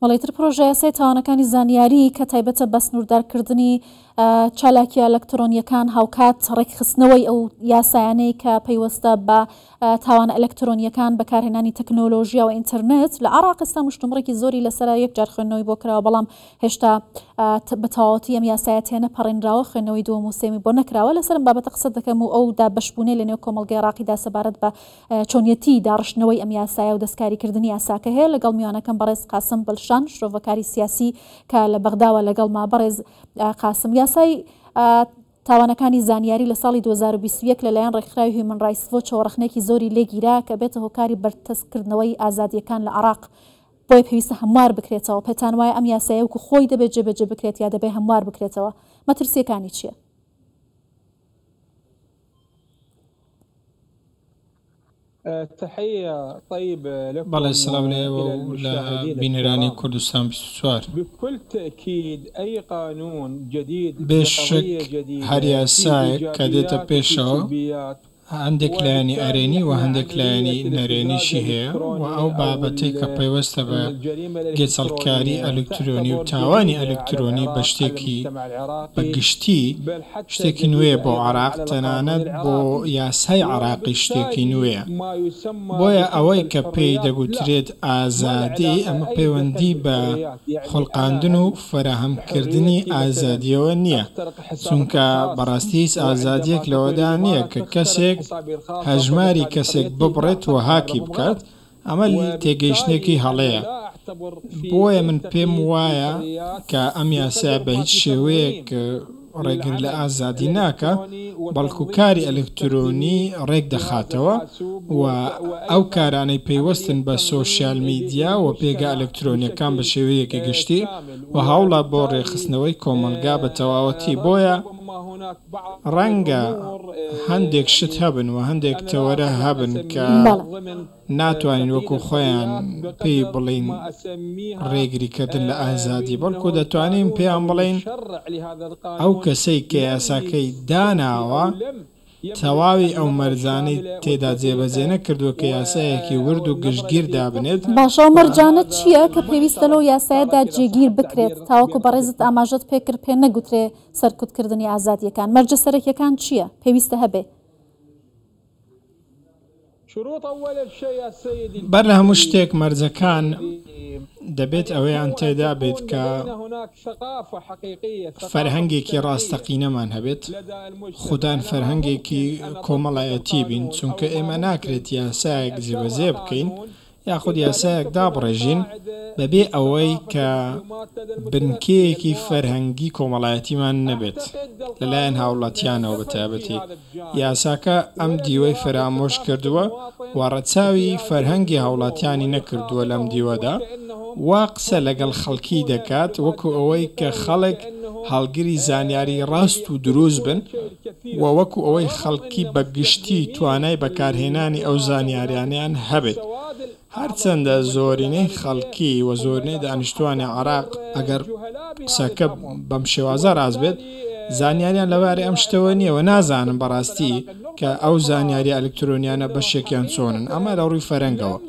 بەڵێ تر پرۆژەیاسای تاوانەکانی زانیاری کە تایبەتە بە سنووردارکردنی چالاکیە ئەلکترۆنیەکان هاوکات ڕێکخستنەوەی ئەو یاسایانەی کە پەیوەستە بە تاوانە ئەلکترۆنیەکان بەکارهێنانی تەکنۆلۆژیا و ئینتەرنێت لە عراق ئێستا مشتومڕێکی زۆری لەسەر یەکجار خوێندنەوەی بۆ کراوە بەڵام هێشتا بە تەواوەتی ئەم یاسایە تێنەپەڕێنراوە خوێندنەوەی دووەم و سێمی بۆ نەکراوە لەسەرم بابەتە قسە دەکەم و ئەو دابەشبوونەی لە نێو کۆمەڵگەی عراقیدا سەبارەت بە چۆنیەتی داڕشتنەوەی ئەم یاسایە و دەستکاریکردنی یاساکە هەیە لەگەڵ میوانەکەم بەڕێز قاسم بلشان شرۆڤەکاری سیاسی کە لە بەغداوە لەگەڵما بەڕێز قاسم یاسای تاوانەکانی زانیاری لە ساڵی 2021 لەلایەن ڕێکخراوی هیومن ڕایتس وۆچەوە ڕەخنەیەکی زۆری لێگیرا کە بێتە هۆکاری بەرتەسککردنەوەی ئازادییەکان لە عێراق بۆیە پێویستە هەموار بکرێتەوە پێتان وایە ئەم یاسایە وەکو خۆی دەبێت جێبەجێ بکرێت یا دەبێت هەموار بکرێتەوە مەترسییەکانی چییە؟ بەڵێ سڵاو لە ئێوە و لە بینەرانی کوردستان 24. بێ شک هەر یاسایەک کە دێتە پێشەوە هەندێک لایەنی ئەرێنی و هەندێک لایەنی نەرێنیشی هەیە و ئەو بابەتەی کە پەیوەستە بە گێچەڵکاری ئەلکترۆنی و تاوانی ئەلکترۆنی بە شتێکی بە گشتی شتێکی نوێیە بۆ عێراق، تەنانەت بۆ یاسای عێراقیش شتێکی نوێیە. بۆیە ئەوەی کە پێی دەگوترێت ئازادی، ئەمە پەیوەندی بە خوڵقاندن و فەراهەمکردنی ئازادییەوە نییە، چونکە بەڕاستی هیچ ئازادییەک لەوەدا نییە کە کەسێک هەژماری کەسێک ببڕێت و هاکی بکات، ئەمە تێگەیشتنێکی هەڵەیە، بۆیە من پێم وایە کە ئەم یاسایە بە هیچ شێوەیەک ڕێگری لە ئازادی ناکا، بەڵکو کاری ئەلکترۆنی ڕێک دەخاتەوە و ئەو کارانەی پەیوەستن بە سۆشیال میدیا و پێگە ئەلکترۆنیەکان بە شێوەیەکی گشتی و هەوڵە بۆ ڕێکخستنەوەی کۆمەڵگا بە تەواوەتی، بۆیە ڕەنگە هەندێک شت هەبن و هەندێک تەوەرە هەبن کە ناتوانین وەکو خۆیان پێی بڵێین ڕێگریکردن لە ئازادی، بەڵکو دەتوانین پێیان بڵێین ئەو کەسەی کە یاساکەی داناوە تەواوی ئەو مەرجانەی تێدا جێبەجێ نەکردووە کە یاسایەکی ورد و گشتگیر دابنێت باشە ئەو مەرجانە چییە کە پێویستە لەو یاسایەدا جێگیر بکرێت تاوەکو بەڕێزت ئاماژەت پێکرد پێ نەگوترێ سەرکوتکردنی ئازادییەکان؟ مەرجە سەرەکییەکان چییە پێویستە هەبێ؟ بەر لە هەموو شتێک مەرجەکان دەبێت ئەوەیان تێدا بێت کە فەرهەنگێکی ڕاستەقینەمان هەبێت، خودان فەرهەنگێکی کۆمەڵایەتی بین، چونکە ئێمە ناکرێت یاسایەک جێبەجێ بکەین یاخود یاسایەک دابڕێژین بەبێ ئەوەی کە بنکەیەکی فەرهەنگی کۆمەڵایەتیمان نەبێت لەلایەن هاوڵاتیانەوە بەتایبەتی یاساکە ئەم دیوەی فەرامۆش کردووە و ڕەچاوی فەرهەنگی هاوڵاتیانی نەکردووە لەم دیوەدا وا قسە لەگەڵ خەڵکی دەکات وەکو ئەوەی کە خەڵک هەڵگری زانیاری ڕاست و دروست بن و وەکو ئەوەی خەڵکی بە گشتی توانای بەکارهێنانی ئەو زانیاریانەیان هەبێت. هەرچەندە زۆرینەی خەڵکی و زۆرینەی دانیشتوانی عێراق ئەگەر قسەکە بەم شێوازە ڕاست بێت زانیاریان لەبارەی ئەم شتەوە نییە و نازانن بەڕاستی کە ئەو زانیاریە ئەلکترۆنیانە بەشێکیان چۆنن ئەمە لە ڕووی فەرەنگەوە.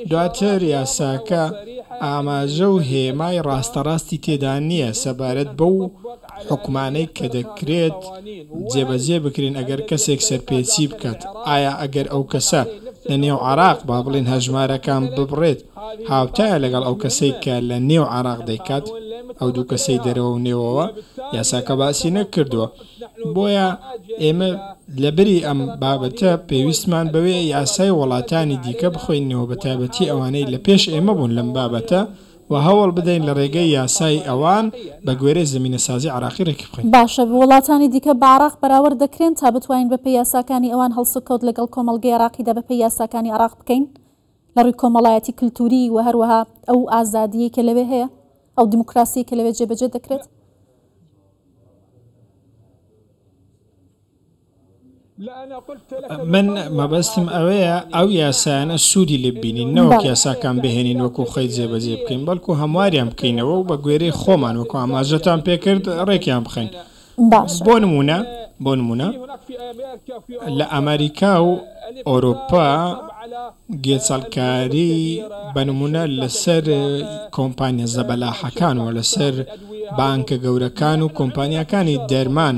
دواتر یاساکە ئاماژە و هێمای ڕاستەڕاستی تێدا نییە سەبارەت بەو حوکمانەی کە دەکرێت جێبەجێ بکرێن ئەگەر کەسێک سەرپێچی بکات، ئایا ئەگەر ئەو کەسە لە نێو عێراق با بڵێین هەژمارەکان ببڕێت هاوتایە لەگەڵ ئەو کەسەی کە لە نێو عێراق دەیکات، ئەو دوو کەسەی دەرەوە و نێوەوە یاساکە باسی نەکردووە. بۆیە ئێمە لەبری ئەم بابەتە پێویستمان بەوەیە یاسای وڵاتانی دیکە بخوێنینەوە بەتایبەتی ئەوانەی لە پێش ئێمە بوون لەم بابەتە و هەوڵ بدەین لە ڕێگەی یاسای ئەوان بە گوێرەی زەمینەسازی عێراقی ڕێکی بخەین. باشە وڵاتانی دیکە بە عێراق بەراورد دەکرێن تا بتوانین بەپێی یاساکانی ئەوان هەڵسوکەوت لەگەڵ کۆمەڵگەی عێراقیدا بەپێی یاساکانی عێراق بکەین لە ڕووی کۆمەڵایەتی کلتوری و هەروەها ئەو ئازادیەی کە لەوێ هەیە ئەو دیموکراسیەی کە لەوێ جێبەجێ دەکرێت؟ من مەبەستم ئەوەیە ئەو یاسایانە سوودی لێ ببینین نەوەک یاساکان بهێنین وەکو خۆی جێبەجێ بکەین بەڵکو هەمواریان بکەینەوە و بە گوێرەی خۆمان وەکو ئاماژەتان پێکرد ڕێکیان بخەین بۆ نمونە بۆ نمونە لە ئەمریکا و ئەوروپا. گێچەڵکاری بە نمونە لەسەر کۆمپانیا زەبەلاحەکان و لەسەر بانکە گەورەکان و کۆمپانیاکانی دەرمان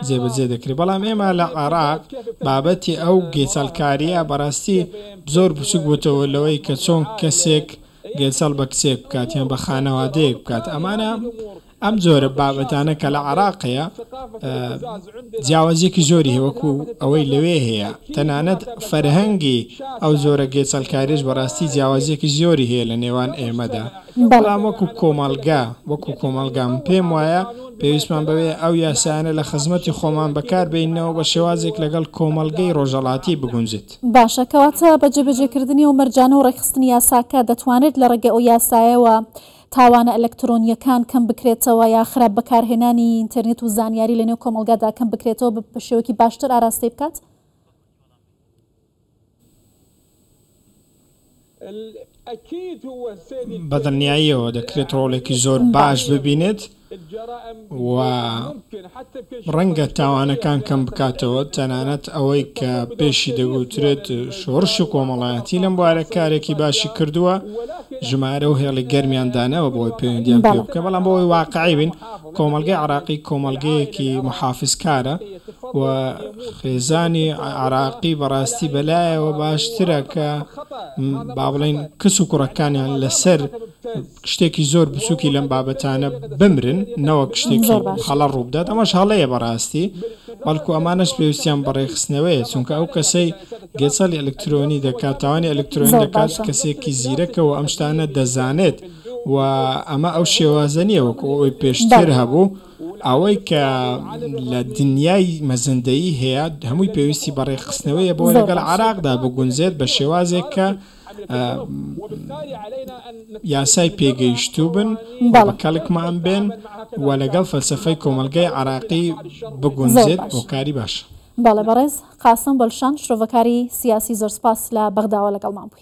جێبەجێ دەکرێت، بەڵام ئێمە لە عێراق بابەتی ئەو گێچەڵکارییە بەڕاستی زۆر بچوک بۆتەوە لەوەی کە چۆن کەسێک گێچەڵ بە کچێک بکات یان بە خانەوادەیەک بکات، ئەمانە ئەم جۆرە بابەتانە کە لە عێراق هەیە جیاوازیەکی زۆری هەیە وەکو ئەوەی لەوێ هەیە، تەنانەت فەرهەنگی ئەو جۆرە گێچەڵکاریش بەڕاستی جیاوازیەکی زۆری هەیە لە نێوان ئێمەدا، بەڵام وەکو کۆمەڵگا وەکو کۆمەڵگا من پێم وایە پێویستمان بەوەیە ئەو یاسایانە لە خزمەتی خۆمان بەکار بێنینەوە بە شێوازێک لەگەڵ کۆمەڵگەی ڕۆژهەڵاتی بگونجێت. باشە کەواتە بە جێبەجێکردنی ئەو مەرجانە و ڕێکخستنی یاساکە دەتوانرێت لە ڕێگەی ئەو یاسایەوە تاوانە ئەلەکترۆنییەکان کەم بکرێتەوە یا خراپ بەکارهێنانی ئینتەرنێت و زانیاری لەنێو کۆمەڵگادا کەم بکرێتەوە بە شێوەیەکی باشتر ئاراستەی بکات؟ بەدڵنیاییەوە دەکرێت ڕۆڵێکی زۆر باش ببینێت و ڕەنگە تاوانەکان کەم بکاتەوە، تەنانەت ئەوەی کە پێشی دەگوترێت شۆڕشی کۆمەڵایەتی لەم بوارە کارێکی باشی کردووە، ژمارە و هێڵی گەرمیان داناوە بۆ ئەوەی پەیوەندیان پێ بکەن، بەڵام بۆ ئەوەی واقعی بین کۆمەڵگەی عێراقی کۆمەڵگەیەکی موحافزکارە و خێزانی عێراقی بەڕاستی بەلایەوە باشترە کە با بڵێین کچ و کوڕەکانیان لەسەر شتێکی زۆر بچووکی لەم بابەتانە بمرن نەوەک شتێکی هەڵە ڕووبدات، ئەمەش هەڵەیە بەڕاستی، بەڵکو ئەمانەش پێویستیان بە ڕێکخستنەوەیە، چونکە ئەو کەسەی گێچەڵی ئەلکترۆنی دەکات، تاوانی ئەلکترۆنی دەکات، کەسێکی زیرەکە و ئەم شتانە دەزانێت و ئەمە ئەو شێوازە نییە وەکو ئەوەی پێشتر هەبوو. ئەوەی کە لە دنیای مەزندەیی هەیە هەمووی پێویستی بە ڕێکخستنەوەیە بۆ لەگەڵ عێراقدا بگونجێت بە شێوازێک کە یاسای پێگەیشتوو بن و بە کەڵکمان بێن و لەگەڵ فەلسەفەی کۆمەڵگەی عێراقی بگونجێت بۆ کاری باش. بەڵێ بەڕێز قاسم بەلشان شرۆڤەکاری سیاسی زۆر سپاس لە بەغداوە لەگەڵمان بووی.